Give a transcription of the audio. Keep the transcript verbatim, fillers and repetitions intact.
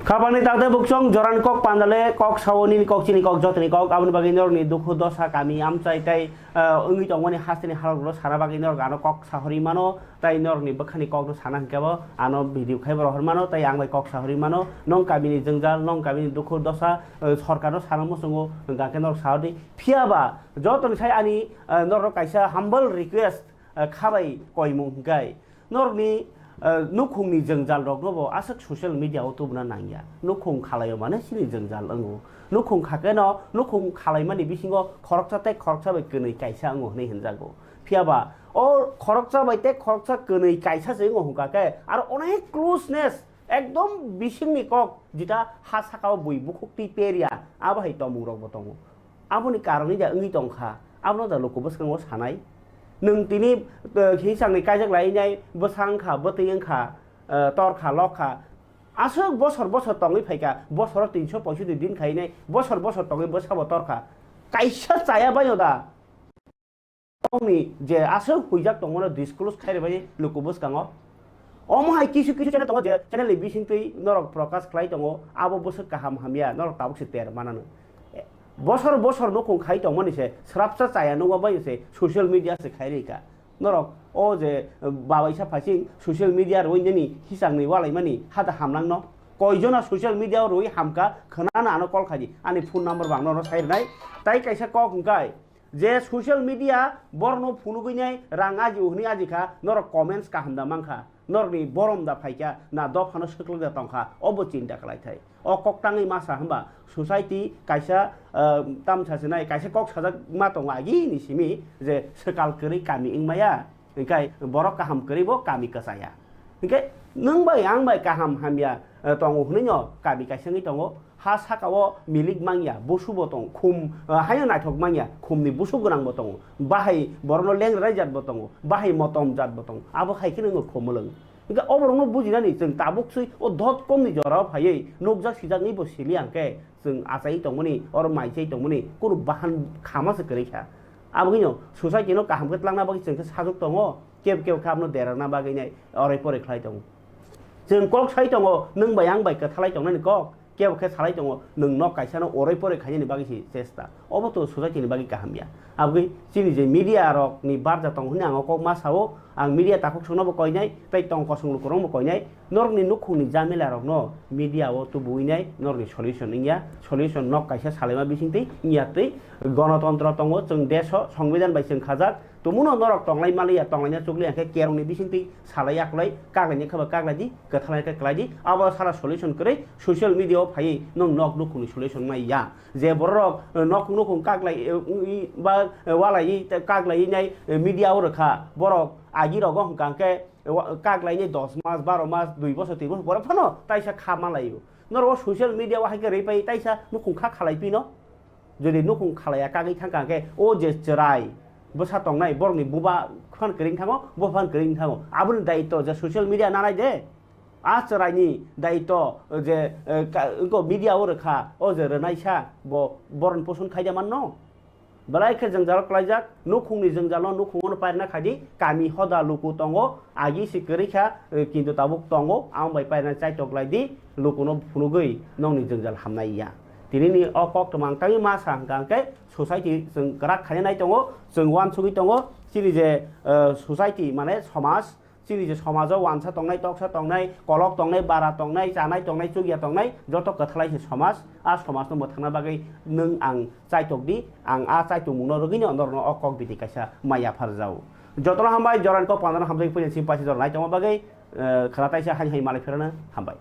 Khapangni takte buksong jorani kok pandale kok sao nini kok chini kok jotoni kok aboni bagwi norokni dukhu dosa kami amchai tei, ah, wngwi tongmani hasteni halokno sana bagwi norok ano kok sahorwi mano tei norokni bwkhani kokno sana hwnkhe bo ano video khaibo rohor mano tei ang bai kok sahorwi mano nong kamini jwngjal nong kamini dukhu dosa, ah, sorkarno sana muchungo hwnkha khe norok sahordi phiyaba jotoni sai ani, ah, norok kaisa humble request, ah, khabai koimung hwnkhe. Norokni, eh, nukhungni jwngjal rokno bo aswk social media o tubuna nangya. Nukhung khalaio mane chini jwngjal wngo. Nukhung khakeno nukhung khalaimani bisingo khoroksa tei khoroksa bai kwnwi kaisa wngo hwnwi hwnjago. Phiyaba o khoroksa bai tei khoroksa kwnwi kaisa se wngo hwnkha khe aro onek closeness ekdom bisingni kok jita ha sakao bui bukhuk twi perya abo hai tomung rok bo tongo. Aboni karon wngya wngwi tongkha, abono da luku bwskango sanai. Nwng tini, eh, hisangni kaijak lainai bwsa wngkha, bwtwi wngkha, eh, torkha, lokha. Aswk bosor bosor tongwi phaikha, bosoro tinso poisotti din khainai, bosor bosor tongwi bwsabo torkha. Kaisa chaya baino da? Tongni je aswk huijak tongmano disclose khairwi bai luku bwskango. Omo hai kisu kisu channel tongo je channel ni bisingtwi norok prokash khlai tongo, abo bwswk kaham hamya, norok tabuk se ter manano. Bosor bosor nukhung khai tongmani se, srapsa chaya nukma bai se social media se khai rika. Norok o je, eh, babaisa phaising social media rwi nini hisangni walaimani hada hamnangno. Koijona social media o rwi hamka khwnana ano call khaidi. Ani phone number bo ang norok sai rwnai. Tai kaisa kok hwnkhe je social media borokno phunugwi nai rang aji hwnwi aji kha, norok comments kaham da mankha. Norokni borom da phaikha, na dophano swklwk da tongkha, obo chinta khlai thai. O kok tangwi masa hwnba society kaisa, ah, tamsa se nai, kaisa kok sajak ma tongo agini simi je swkal kwrwi kami wngmaya, hwnkhe borok kaham kwrwi bo kami kwchaya. Hwnkhe nwng bai ang bai kaham hamya, ah, tongo hwnwi no kami kaisa wngwi tongo. Ha saka o milik mangya, busu bo tongo, khum, ah, haino naithok mangya, khumni busu gwnang bo tongo, bahai borokno lengrai jat bo tongo, bahai motom jat bo tongo, abo hai kheno wngkha khumulwng. Hwnkhe o borokno bujinani chwng tabuk swi o dot com ni jora o phaiwi nukjak sijaknwi bo sili hwnkhe chwng achai tongmani, oro mai chai tongmani kunu bahan khama se kwrwi kha. Aboni no society no kaham khe tlangna bagwi chwng khe sajwk tongo, kebo kebo khe abono derarna bagwi nai orai porai khlai tongo. Chwng kok sai tongo, nwng bai ang bai kwthalai tongnani kok, kebo khe salai tongo, nwng nok kaisa no oroi poroi khainani bagwi se chesta. Obo to society ni bagwi kaham ya. Abgwi chini je media rok ni barja tongo hwnwi ang o kok ma sao, ang media takhuk songno bo koinai, tei tong kosong lukurok bo koinai, norok ni nukhung ni jamela rok no media o tubuwi nai, norok ni solution wngya, solution nok kaisa salaima bising twi wngya twi gonotontro tongo, chwng desh o, songbidan bai chwng khajak, tumuno norok tonglai maliya, tonglaina chukliya khe kerong ni bising twi salai yaklai, kaklaini khe bo kaklai di, kwthalai khe kwlai di, abo sara solution kwrwi social media o phaiwi nwng nok nukhungni solution mai ya. Je borok, eh, nok nukhung kaklai, eh, wngwi ba, eh, walaiwi tei kaklaiwi nai, eh, media o rwkha, borok agi rogo hwnkha khe, eh, wa-, kaklainai dos mas, baro mas, dui bosor, tin bosor borok phano taisa kha malaio. Norok o social media o hai khe rwi pai taisa nukhung kha khalai pino. Jodi nukhung khalaiya kagwi thangkha khe, o je chwrai bwsa tongnai, borokni buba phan kwrwi thango, bo phan kwrwi thango. Aboni daityo je social media nanai de, a chwraini daityo je, eh, ka-, wngkho media o rwkha, o je rwnaisa, bo boron poson khaida manno. Belai khe jwngjal klaijak, nukhungni jwngjalo nukhungono pairna khaidi, kami hoda luku tongo, agi si kwrwi kha, eh, kintu tabuk tongo, ang bai pairna chaitok lai di, lukuno phunugwi nokni jwngjal hamnai ya. Tinini o koktwma ang tangwi ma sa hwnkha hwnkhe society chwng kwrak khainai tongo, chwng uansugwi tongo, chini je, eh, society mane somaj, chini je somajo uansa tongnai, toksa tongnai, kolok tongnai, bara tongnai, chanai tongnai, chukya tongnai, joto kwthalai se somaj, a somajno mwthangna bagwi nwng ang chaitok di, ang a chaitokmungno rwgwino norokno o kok bidi kaisa mai yapharjao. Jotono hambai, jorani kok pandano hamjagwi puila chini paisa jora nai tongma bagwi, eh, khwna taisa haini hai malai phirano hambai.